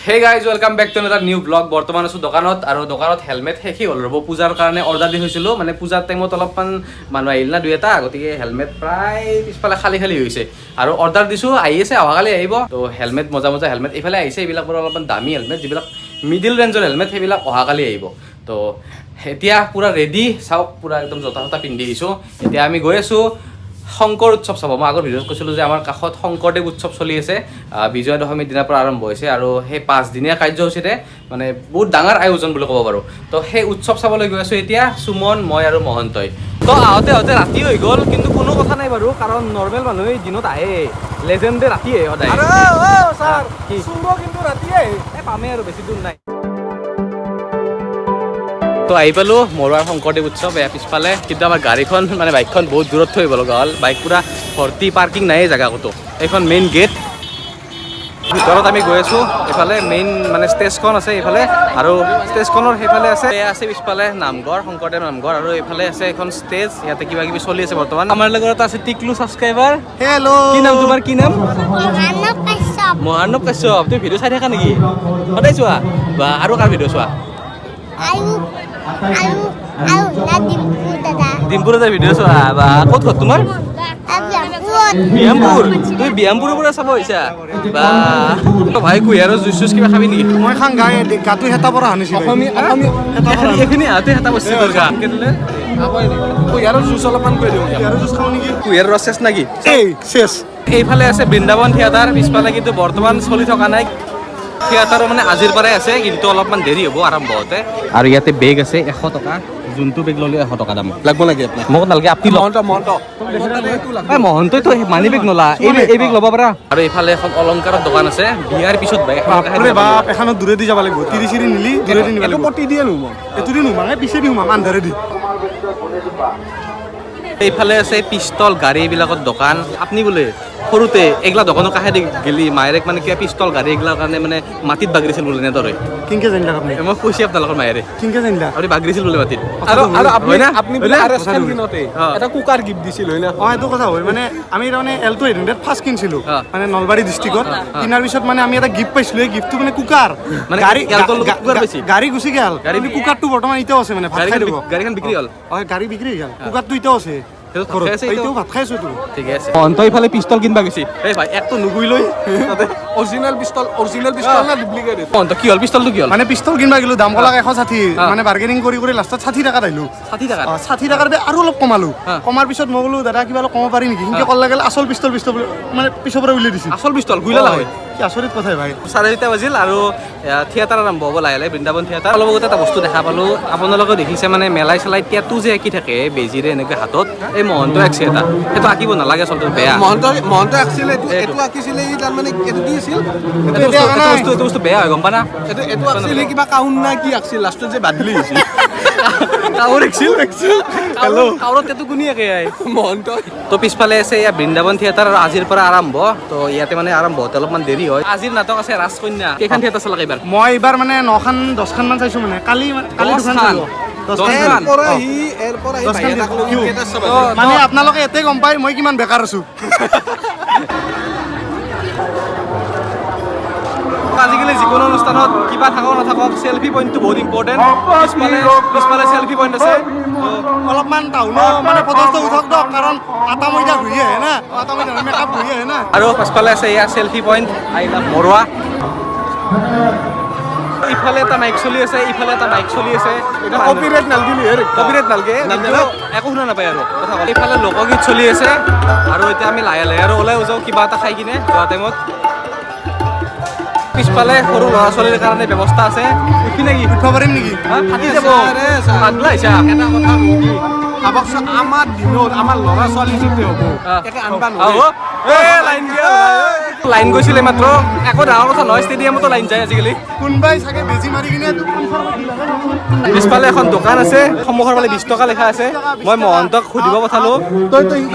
Hey guys, welcome back to another new vlog. বৰ্তমান আছোঁ দোকানত আৰু দোকানত হেলমেট শেষেই হ'ল। ৰ'ব, পূজাৰ কাৰণে অৰ্ডাৰ দি থৈছিলোঁ। মানে পূজাৰ টাইমত অলপমান মানুহ আহিল না দুই এটা, গতিকে হেলমেট প্ৰায় পিছফালে খালী খালী হৈছে। আৰু অৰ্ডাৰ দিছোঁ, আহি আছে, অহাকালি আহিব। তো হেলমেট, মজা মজা হেলমেট এইফালে আহিছে। এইবিলাক বাৰু অলপমান দামী হেলমেট, যিবিলাক মিডিল ৰেঞ্জৰ হেলমেট সেইবিলাক অহাকালি আহিব। তো এতিয়া পূৰা ৰেডি, চাওক, পূৰা একদম জোতা চোতা পিন্ধি আহিছোঁ। এতিয়া আমি গৈ আছোঁ শংকৰ উৎসৱ চাব। মই আগৰ ভিডিঅ'ত কৈছিলোঁ যে আমাৰ কাষত শংকৰদেৱ উৎসৱ চলি আছে। বিজয়া দশমীৰ দিনাৰ পৰা আৰম্ভ হৈছে আৰু সেই 5 দিনীয়া কাৰ্যসূচীৰে মানে বহুত ডাঙৰ আয়োজন বুলি ক'ব পাৰোঁ। তো সেই উৎসৱ চাবলৈ গৈ আছোঁ এতিয়া, সুমন, মই আৰু মহন্তই। তো আহোঁতে আহোঁতে ৰাতি হৈ গ'ল, কিন্তু কোনো কথা নাই বাৰু, কাৰণ নৰ্মেল মানুহে দিনত আহে, লেজেণ্ডে ৰাতি আহে সদায়। ছাৰ। কি? চুৰ কিন্তু ৰাতিয়ে। এই পামেই আৰু, বেছি দূৰ নাই। তো আহি পালোঁ মৰোৱাৰ শংকৰদেৱ উৎসৱ, এয়া পিছফালে। কিন্তু আমাৰ গাড়ীখন, মানে বাইকখন বহুত দূৰত থৈ আহিব লগা হ'ল। বাইক পূৰা ভৰ্তি, পাৰ্কিং নাই জেগা ক'তো। এইখন মেইন গেট, ভিতৰত আমি গৈ আছোঁ। এইফালে মেইন মানে ষ্টেজখন আছে এইফালে আৰু ষ্টেজখনৰ সেইফালে আছে, এয়া আছে পিছফালে নামঘৰ, শংকৰদেৱ নামঘৰ। আৰু এইফালে আছে এখন ষ্টেজ, ইয়াতে কিবা কিবি চলি আছে বৰ্তমান। আমাৰ লগত আছে টিকলু ছাবস্ক্ৰাইবাৰ। হেল্ল'। কি নাম তোমাৰ? কি নাম? মানৱ কাশ্যপ। মহানৱ কাশ্যপ। তুমি ভিডিঅ' চাই থাকা নেকি? সদায় চোৱা বা আৰু কাৰ ভিডিঅ' চোৱা? আৰু আৰু আৰু না ডিম্পু দাদা। ডিম্পুৰ দাদাৰ ভিডিঅ' চোৱা বা ক'ত ঘৰ তোমাৰ? বিহামপুৰত। বিহামপুৰ। তুমি বিহামপুৰৰ পৰা চাব আহিছা বা। ভাই, কুঁহিয়াৰৰ জুচ চুচ কিবা খাবি নেকি? মই খাং গাই গাটো হেতা পৰা আনিছিলো। অসমীয়া। এইখিনি আহোঁতে হেতা বস্তু তোৰ গা। কুঁহিয়াৰৰ জুচ অলপমান কৈ দিওঁ, কুঁহিয়াৰৰ জুচ খাওঁ নেকি? কুঁহিয়াৰৰ ৰস চেচ নেকি? এই চেচ। এইফালে আছে বৃন্দাবন থিয়েটাৰ পিছফালে, কিন্তু বৰ্তমান চলি থকা নাই। থিয়েটাৰো মানে আজিৰ পৰাই আছে, কিন্তু অলপমান দেৰি হ'ব আৰম্ভ হওঁতে। আৰু ইয়াতে বেগ আছে 100 টকা, যোনটো বেগ ল'লে 100 টকা দাম। লাগব নেকি আপোনাক? মোক নালাগে, আপুনি লওক। মহন্ত, মহন্ত। এই মহন্তইতো মানি বেগ নলা, এই বেগ ল'ব পাৰা। আৰু এইফালে এখন অলংকাৰৰ দোকান আছে। বিয়াৰ পিছত ভাই 100 টকা। বাপৰে বাপ, এখনত দূৰে দি যাব লাগিব। তিৰি চিৰি নিলি দূৰে দি নিব লাগিব। পটি দিয়ে নুমাম, এইটো দি নুমাম, এই পিছে দি সোমাম আন্ধাৰে দি। এইফালে আছে পিষ্টল, গাড়ী এইবিলাকৰ দোকান। আপুনি বোলে সৰুতে এইগিলা দোকানৰ কাষেদি গেলি মায়েৰেক মানে কিবা পিষ্টল, গাড়ী এইগিলাৰ কাৰণে মানে মাটিত বাগৰিছিল বোলে নেদৰে? কেনকে জানিলা আপুনি? মই কৈছি আপোনালোকৰ মায়েৰে। কেনকে জানিলা? আপুনি বাগৰিছিল বোলে মাটিত। আৰু আপুনি হয় না? আপুনি হয় বোলে না? আৰ এছ খান কিনোতে এটা কুকাৰ গিফ্ট দিছিল, হয় না? অ, সেইটো কথা হয়। মানে আমি তাৰমানে এল্টো 800 ফাৰ্ষ্ট কিনছিলো মানে নলবাৰী ডিষ্ট্ৰিক্টত। কিনাৰ পিছত মানে আমি এটা গিফ্ট পাইছিলো, এই গিফ্টটো মানে কুকাৰ। মানে গাড়ী এল্টোৰ লগত কুকাৰ পাইছিল? গাড়ী গুচি গ'ল, গাড়ী কিন্তু কুকাৰটো বৰ্তমান এতিয়াও আছে, মানে ভাত খাই গাড়ীখন দিব। গাড়ীখন বিক্ৰী হ'ল? অ, গাড়ী বিক্ৰী হৈ গ'ল, কুকাৰটো এতিয়াও আছে। সেইটো ভাত খাই আছে এতিয়াও? এতিয়াও ভাত খাই আছো তো। ঠিকে আছে। মহন্ত ইফালে পিষ্টল কিনবা গৈছি। এই ভাই, একটো নুগুই লৈ তাতে। অৰিজিনেল পিষ্টল, অৰিজিনেল পিষ্টল না ডুপ্লিকেট? মহন্ত, কি হ'ল? পিষ্টলটো কি হ'ল? মানে পিষ্টল কিনবা গ'লো, দাম কলাক 160। মানে বাৰ্গেনিং কৰি কৰি লাষ্টত 60 টকাত আহিলো। 60 টকাত? অ, 60 টকাৰ আৰু অলপ কমালো। কমাৰ পিছত মই বোলো, দাদা, কিবা অলপ কমাব পাৰি নেকি? সিনকে কল লাগিল আচল পিষ্টল, পিষ্টল বুলি মানে পিছৰ পৰা উলিয়াই দিছিল। আচল পিষ্টল গুইলা লাগে। কি আচৰিত কথাই ভাই। 4:30 বাজিল আৰু থিয়েটাৰ আৰম্ভ হ'ব লাহে লাহে, বৃন্দাবন থিয়েটাৰ। অলপ আগতে এটা বস্তু দেখা পালোঁ, আপোনালোকেও দেখিছে, মানে মেলাই চেলাই টেটু যে আঁকি থাকে বেজিৰে এনেকৈ হাতত, এই মহন্ত আঁকিছে এটা। সেইটো আঁকিব নালাগে আচলতে, বেয়া। মহন্ত, মহন্ত আঁকিছিলে এইটো। এইটো। এইটো আঁকিছিলে ই, তাৰমানে এইটো কি আছিল? এইটো বস্তু বেয়া হয়, গম পা না? এইটো আঁকিছিলে কিবা কাউন না কি আঁকিছিল, লাষ্টত যে বাদলি হৈছিল। কাউৰ আঁকিছিল? হেল্ল', কাউৰত টেটু কোনি আঁকে আই? মহন্ত। তো পিছফালে আছে এয়া বৃন্দাবন থিয়েটাৰ আৰু আজিৰ পৰা আৰম্ভ। তো ইয়াতে মানে আৰম্ভ হওঁতে অলপমান দেৰি হয়। আজিৰ নাটক আছে ৰাজকন্যা। কেইখন থিয়েটাৰ চালাক এইবাৰ? মই এইবাৰ মানে নখন দহখন মান চাইছো। মানে কালি দুখন 10খন? চালো, 10খন। 10খন? ইয়াৰ পৰা সি ইয়াৰ পৰা সি 10খন ভাইয়েক কিয়? থিয়েটাৰ চাব যায়। মানে আপোনালোকে এতে গম পাই মই কিমান বেকাৰ আছো। আজিকালি যিকোনো অনুষ্ঠানত কিবা থাকক নাথাকক, চেলফি পইণ্টটো বহুত ইম্পৰ্টেণ্ট। পিছফালে চেলফি পইণ্ট আছে। তো অলপমান টাউনো মানে ফটো উঠক দক, কাৰণ আটা ময়দা ঘূৰি আহে না, আটা ময়দা মেকআপ ঘূৰি আহে না। আৰু পাছফালে আছে এয়া চেলফি পইণ্ট, I love মৰোৱা। ইফালে এটা মাইক চলি আছে, ইফালে এটা মাইক চলি আছে। এটা কপিৰাইট নালগিলি হে। কপিৰাইট নালগে, কিন্তু একো শুনা নাপায় আৰু কথা ক'লে। ইফালে লোকগীত চলি আছে আৰু এতিয়া আমি লাহে লাহে আৰু ওলাই যাওঁ কিবা এটা খাই কিনে যোৱা টাইমত। পিছফালে সৰু ল'ৰা ছোৱালীৰ কাৰণে ব্যৱস্থা আছে। উঠি নেকি? উঠিব পাৰিম নেকি? হা, ফাটি যাব। আৰে ছাৰ। পাগলা হৈছা? এটা কথা কি ভাবকচোন, আমাৰ দিনত আমাৰ ল'ৰা ছোৱালী যেতিয়া হ'ব, একে আনবা নোৱাৰে। এ লাইন গেল, লাইন গৈছিলে মাত্ৰ। একো ডাঙৰ কথা নহয়, ষ্টেডিয়ামতো লাইন যায় আজিকালি। কোনোবাই চাগে বেজি মাৰি কিনে। পিছফালে এখন দোকান আছে, সন্মুখৰ ফালে 20 টকা লেখা আছে। মই মহন্তক সুধিব পঠালো,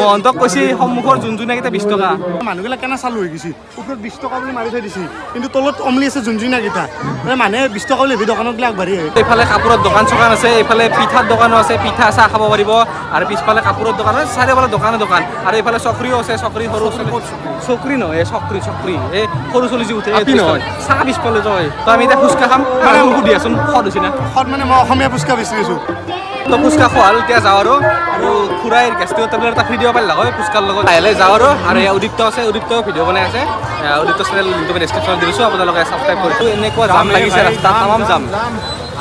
মহন্তক কৈছি সন্মুখৰ যোনজোনাকেইটা 20 টকা। মানুহবিলাক কেনে চালু হৈ গৈছে। ওপৰত 20 টকা বুলি মাৰি থৈ দিছে, কিন্তু তলত অমলি আছে যোনজোনাকেইটা। মানে মানুহে 20 টকা বুলি ভাবি দোকানত গ'লে আগবাঢ়ি আহে। এইফালে কাপোৰৰ দোকান চোকান আছে, এইফালে পিঠাৰ দোকানো আছে, পিঠা চাহ খাব পাৰিব। আৰু পিছফালে কাপোৰৰ দোকান আছে, চাৰিওফালে দোকানে দোকান। আৰু এইফালে চকৰিও আছে, চকৰি, সৰু চকৰি নহয়, চক্ৰী চক্ৰী, এই সৰু চলি যি উঠে। আপি নহয়। চাহ পিছফালে যায়। তো আমি এতিয়া ফুচকা খাম। মানে মোক সুধি আছোন সোৱাদ হৈছে না। সদ মানে মই অসমীয়া ফুচকা বিচাৰিছোঁ। তো ফুচকা খোৱা হ'ল, এতিয়া যাওঁ আৰু। আৰু খুৰাই গেষ্ট্ৰিকৰ টেবলেট এটা ফ্ৰী দিব পাৰিলে হয় ফুচকাৰ লগত। লাহে লাহে যাওঁ আৰু। আৰু এয়া উদীপ্ত আছে, উদীপ্ত ভিডিঅ' বনাই আছে। উদীপ্ত চেনেল লিংকটো মই ডেছক্ৰিপশ্যনত দি দিছোঁ, আপোনালোকে ছাবস্ক্ৰাইব কৰি। এনেকুৱা জাম লাগিছে ৰাস্তা, তামাম জাম।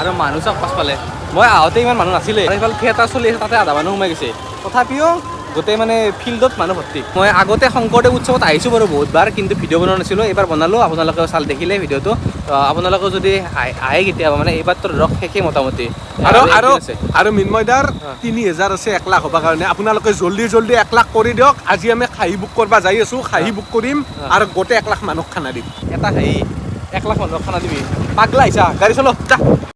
আৰু মানুহ চাওক পাছফালে। মই আহোঁতে ইমান মানুহ নাছিলে। আৰু এইফালে থিয়েটাৰ চলি আছে, তাতে আধা মানুহ সোমাই গৈছে, তথাপিও গোটেই মানে ফিল্ডত মানুহ ভৰ্তি। মই আগতে শংকৰদেৱ উৎসৱত আহিছোঁ বাৰু বহুতবাৰ, কিন্তু ভিডিঅ' বনোৱা নাছিলোঁ। এইবাৰ বনালোঁ, আপোনালোকেও চাল দেখিলে ভিডিঅ'টো। তো আপোনালোকেও যদি আহে আহে কেতিয়াবা, মানে এইবাৰতো ৰস শেষেই মোটামুটি। আৰু আৰু আৰু একদিন আছে। আৰু মিন্ময়দাৰ 3000 আছে 1 লাখ হ'বৰ কাৰণে। আপোনালোকে জল্দি জল্দি 1 লাখ কৰি দিয়ক। আজি আমি খাহী বুক কৰিব যাই আছো, খাহী বুক কৰিম আৰু গোটেই 1 লাখ মানুহক খানা দিম। এটা হেৰি 1 লাখ মানুহক খানা দিবি? পাগলা আহিছা? গাড়ী চলো, যা।